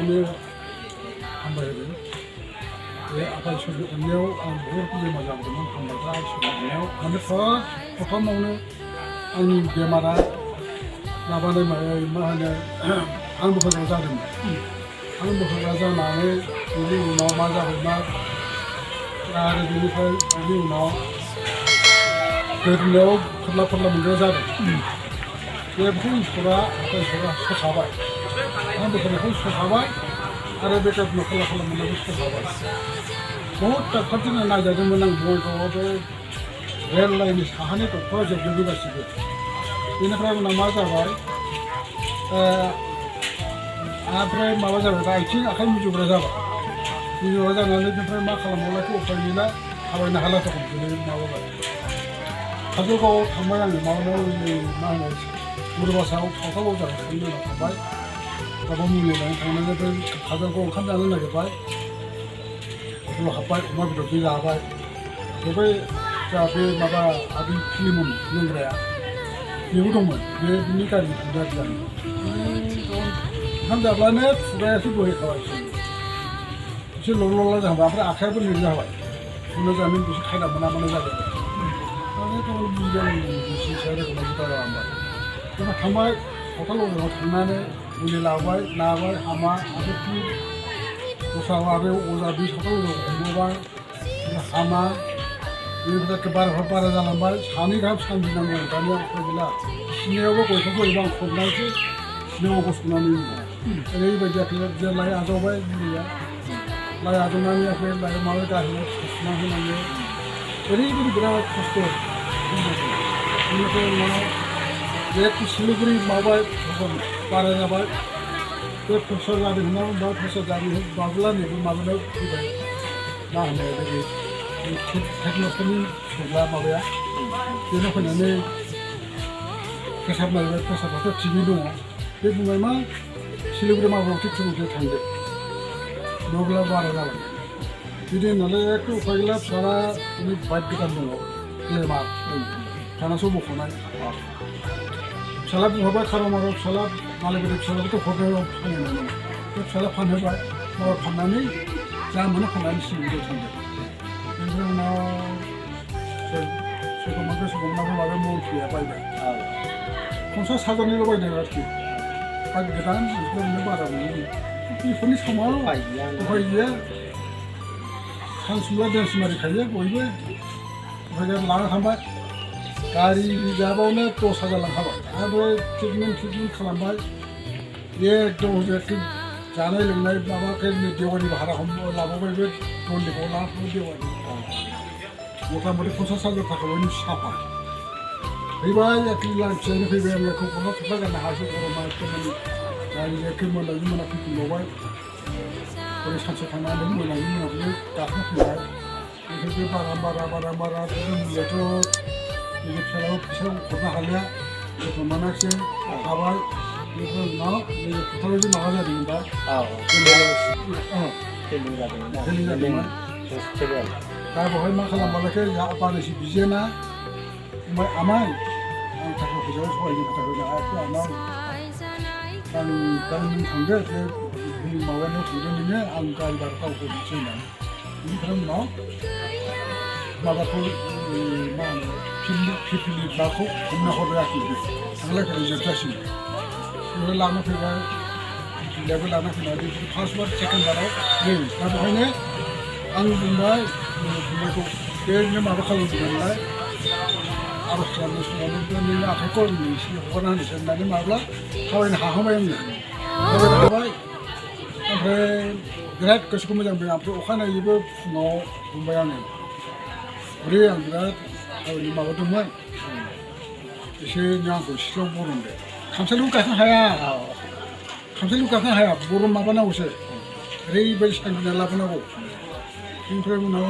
बेखायनो हामबाय होदों बे आफा इसोरनि अननायाव आं बहुद बेमार जाबोदोंमोन हामबायब्ला इसोरनि अननायाव माने प्रथमावनो आंनि बेमारा माबानाय मा होनो आं बोखोग्रा जादोंमोन आं बोखोग्रा जानानै बेनि उनाव मा जाबायमा आरो बेनि उनाव गोदोनायाव फोरला मोनग्रा जादों बेखौ इसोरा सोखाबाय आं बोखोनायखौ सोखाबाय आरो बे गोदोनायाव फोरला मोननायखौ सोखाबाय बहुद डक्टरजों नायजादोंमोन आं बङाइगावआव बे रेल लाइननि साहानि डक्टरा जोबजोबो गासिबो बेनिफ्राय उनाव मा जाबाय ओमफ्राय माबा जाबाय आथिं आखाइ मिजौग्रा जाबाय मिजौग्रा जानानै बेनिफ्राय मा खालामबावलायखौ उफाय गैला थाबायनो हाला तखम माबाबाय काजलगावआव थांबाय आङो माबायाव मा होनो बुरबासाव सावथाल अजाखौ थांनो थांबाय दाबो मुलि लायनो थांनानै बे काजलगावआव ओंखाम जानो नागिरबाय हटेलाव हाबबाय अमा बेदरखौ जाबाय बेवहाय जा बे माबा आदै फिलिमोन लोंग्राया बेबो दंमोन बिनि गारि थांदों आरो ओंखाम जाब्लानो खुगायासो बोहैखाबाय एसे ल'ला जाहांबाय ओमफ्राय आखायाबो लिर जाबाय संनो जानो बिसोर खायदा मोना जाबाय माने गाव बिगियान बिसि रोखोमै बारा हामबाय बेनिफ्राय थांबाय सावथाल अजानाव थांनानै मुलि लाबाय नाबाय हामा आरो दस्रा आरो अजा बे सावथाल अजाखौ हमोबाय हामा बेनिफ्राय बारा जालांबाय सानै गाहाम सानदिनांगौ दानिया उफाय गैला सिनायावबो गयखौ बोरैबा आं खबनायसो सिनायाव गसंनानै ओरैबायदि आखै जे लाइ आजावबाय मुलिया लाइ आजावनानै आखै लाइ माबा गाहैनाय सुना होनांगौ ओरैबायदि बिराद खस्थ' बेनिफ्राय उनाव बे सिलिगुरि माबाय बारा जाबाय बे प्रेसार जादों होनना बा प्रेसार जादों माब्ला नैबे माबानायाव फैबाय मा होनो ओरै टेक्न'लजिनि सोग्रा माबाया बेनाव फैनानै प्रेसार नायबाय प्रेसाराथ' थिगै दङ बे बुंबाय मा सिलिगुरि माबायाव ट्रिटमेन्टआव थांदो नङाब्ला बारा जाबाय बिदि होननानै एखे उफाय गैला फिसाला बाइक गोदान दङ बेमार फिसालासो बख'नाय फिसाला बुंहरबाय खार'माराव फिसाला मालाय बायदि फिसालाखौथ' हरनायाव फानहैनाय नङा बे फिसाला फानहोबाय माबा फाननानै जा मोनो फाननानै सिलिगुरियाव थांदों बेनिफ्राय उनाव सोरखौमाखौ माबा मन्थ्रिया बायबाय 50,000निल' बायदों आरोखि बाइक गोदान मानसिफोरनो बारा मोनो बेफोरनि समाव उफाय गैया सानसुला देन्स मारिखायो बयबो ओमफ्राय लाना थांबाय गारि रिजार्भआवनो 10,000 लांखाबाय आरो ट्रिटमेन्ट खालामबाय एकदम जानाय लोंनाय माबाखौ देवानि भारा लाबावबाय बे दन्दिखौ लाबोबाय देवानि मथा मथि 50,000 थाखाबाय साफा फैबाय एखे लांथियानो फैबाय आं एखौ गला थुला गाननो हायासै गरमा एखेमानि गारि एखे मोनायै मोना फैफिनबावबाय ओरै सानसे थांनानै मोनायै मोनाखौनो गाखोफैबाय ओमफ्राय बे बारा मुलियाथ' नैबे फिसालाखौ फैसा हरनो हालिया जोथोन मोनाखिसै हाबाय बेनिफ्राय उनाव नैबे क'क्राझारजों माबा जादोंमोन दा फेलिं जादोंमोन दा बेवहाय मा खालामबालायखो बानायसो बिजेना ओमफ्राय आमाय आं थाखा फैसा सहायनो थाखाय होनो हायाखै आमाय आं नों थांदो बे माबानायाव थांदो नोङो आं गारि भारा गावखौ हरनोसै होननानै बेनिफ्राय उनाव माबाखौ मा होनो फिरफिलि माबाखौ हमना हरबाय आरोखि थांलाय फैलाय जोबजासिम बेवहाय लाना फैबाय फिरफिलियाबो लाना फैनानै फार्स्ट बार सेकेन्ड बाराव दा बेवहायनो आं बुंबाय फंबायखौ बेनो माबा खालामदों नालाय आर'ज खालामनाय समावनो नोंनि आखाइखौ आंनो एसे हगारना होनोसै होननानै माब्ला थाबायनो हाहांबाय आङो थाबायनो हाबाय ओमफ्राय बिराद गोसोखौ मोजां मोनबाय ओमफ्राय अखानायैबो फुङाव बुंबाय आङो बोरै आं बिराद थाबायनो माबादोंमोन एसे नों आंखौ सिथ्लायाव बरनदो खामसालियाव गाखोनो हाया बरन माबानांगौसो ओरैबायदि सानग्रोना लाबोनांगौ बेनिफ्राय उनाव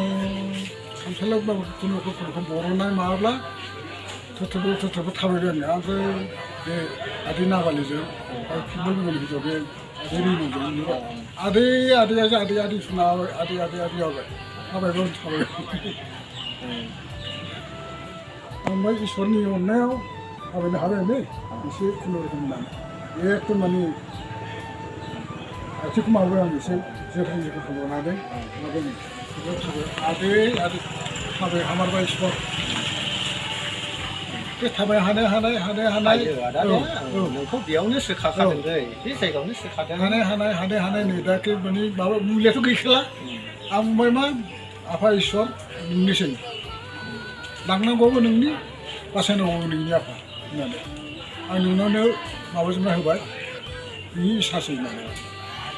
खामसालियाव खुनुखौ बरननाय माबाब्ला थोथोबो थाबायबाय आङो ओमफ्राय बे आदै नाबालिजों आरो फुटबल गेलेनाय हिन्जाव बे आदै रिमनजों आदै सुना आदै जाबाय थाबायबाय ओमफ्राय इसोरनि अननायाव थाबायनो हाबाय नै एसे खुनुरुखुम होननानै एकदम माने 지금 마음을 이제 제가 이제 그 나데 나데 아데 타베 하마르바이 스포 그 타베 하네 ada nोंखौ बेयावनो सोखाखादों दै बे जायगायावनो सोखादों 하네 네다 그 뭐니 마바 물레도 그이클라 आं मा आफा इसोर नोंनिसै लांनांगौबो नोंनि बासायनांगौबो नोंनि आफा होननानै आं नोंनावनो माबाजोबना होबाय बिनि इसासै होननानै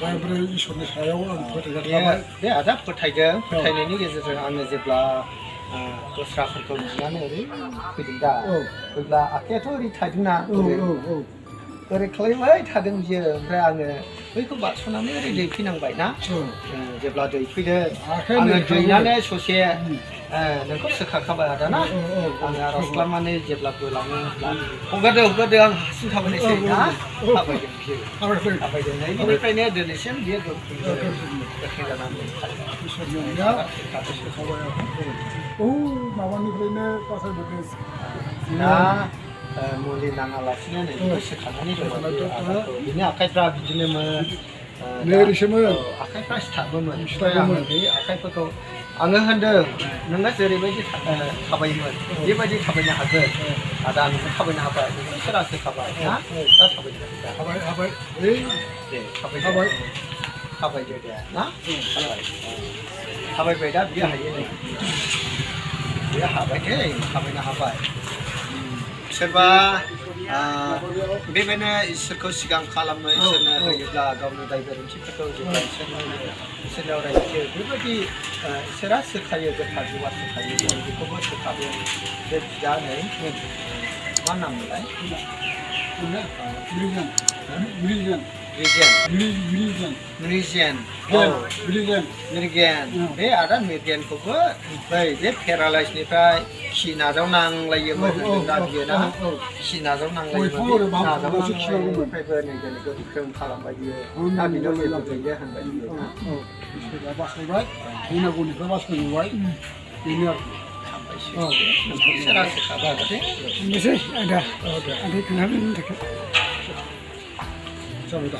ओमफ्राय इसोरनि सायाव आं फोथायना थाबाय बे आदा फोथायदों फोथायनायनि गेजेरजों आङो जेब्ला दस्राफोरखौ नुनानै ओरै फैदों दा फैब्ला आखायाथ' ओरै थादोंना ओरै खालामबाय थादों बियो ओमफ्राय आङो बैखौ बारस'नानै ओरै दैफैनांबाय ना जेब्ला दैफैदों आङो दैनानै ससे नोंखौ सोखाखाबाय आदाना आङो आर'ज खालामनानै जेब्ला बोलाङो हगारदो आं हारसिं थाबायनोसै ना थाबायदों बियो थाबायदों बेनिफ्रायनो दिनैसिम बियो गोख्रों जानानै माबानिफ्रायनो बासायबोदों दा मुलि नाङालासिनो नोंखौ सोखानानै दङ बिनि आखाइफ्रा बिदिनोमोन नेरसोमोन आखाइफ्रा सिथाबोमोन बे आखाइफोरखौ आङो होनदों नोङो जेरैबायदि थाबायोमोन बेबायदि थाबायनो हागोन आदा नोङो थाबायनो हाबाय नोंखौ सोरहा सोखाबाय ना दा हाबाय दे थाबायदो दे ना थाबायबाय दा बियो हायो बियो हाबाय दे थाबायनो हाबाय सोरबा बेबायदिनो इसोरखौ सिगां खालामनो इसोरनो होयोब्ला गावनि दाय गोरोन्थिफोरखौ जेब्ला इसोरनाव रायथियो बेबायदि इसोरा सोखायो गोथार जिउआ सोखायो बेखौबो सोखागोन बे बिदा नै मा नाम मोनलाय मिरगेन बे आदा मिरगेनखौबो बै बे पेरालाइसनिफ्राय खि नाजावनांलायोमोन दा बियो ना खि नाजावनांलायोमोन नाजावनांलायोमोनफ्रायबो नै दिनै गोख्रों खालामबाय बियो दा बेनाव जेबो गैलिया होनबाय बियो बासायबाय बुंनांगौनिफ्राय बासायबाय बेनो आरोखि सोरहा सोखाबाय बेनोसै आदा खोनादोंनि थाखाय जाबाय दा